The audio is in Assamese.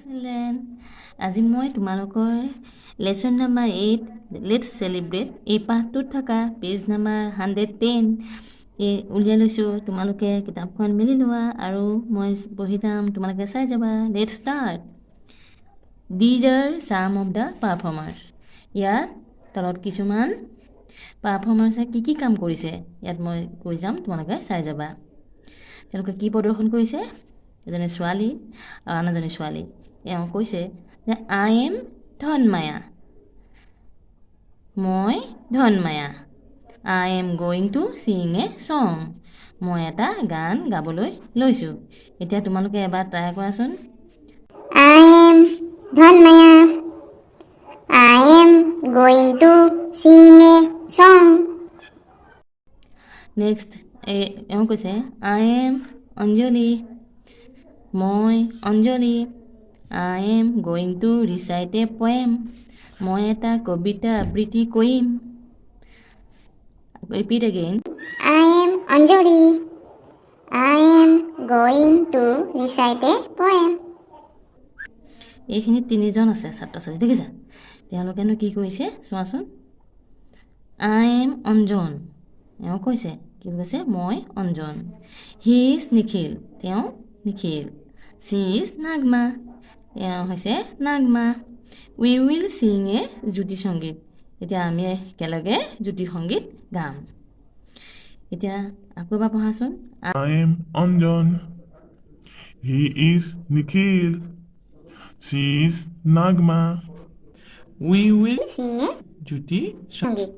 Children, আজি মই তোমালোকৰ lesson number 8, "Let's Celebrate", এই পাঠটোত থকা পেজ নাম্বাৰ 110 এই উলিয়াই লৈছোঁ। তোমালোকে কিতাপখন মেলি লোৱা আৰু মই পঢ়ি যাম, তোমালোকে চাই যাবা। Let's start. These are some of the performers. ইয়াত তলত কিছুমান পাৰফৰ্মাৰ্ছে কি কি কাম কৰিছে, ইয়াত মই কৈ যাম, তোমালোকে চাই যাবা। তেওঁলোকে কি প্ৰদৰ্শন কৰিছে? এজনী ছোৱালী আৰু আন এজনী ছোৱালী। এওঁ কৈছে যে, "I am Dhanmaya." মই ধনমায়া। "I am going to sing a song." মই এটা গান গাবলৈ লৈছোঁ। এতিয়া তোমালোকে এবাৰ ট্ৰাই কৰাচোন। I am Dhanmaya. I am going to sing a song. Next, এওঁ কৈছে, "I am Anjali." মই অঞ্জলি। "I am going to recite a poem." মই এটা কবিতা আবৃত্তি কৰিম। Repeat again. I am Anjali. I am going to recite a poem. এইখিনিত তিনিজন আছে ছাত্ৰ ছাত্ৰী, দেখিছা? তেওঁলোকেনো কি কৰিছে চোৱাচোন। "I am Anjan." এওঁ কৈছে, কি কৈছে? মই অঞ্জন। He is Nikhil. তেওঁ নিখিল। She is Nagma. এওঁ হৈছে নাগমা। We will sing a Jyoti Sangeet. এতিয়া আমি একেলগে জ্যোতি সংগীত গাম। এতিয়া আকৌ এবাৰ পঢ়াচোন। I am Anjan. He is Nikhil. She is Nagma. We will Sing a Jyoti Sangeet.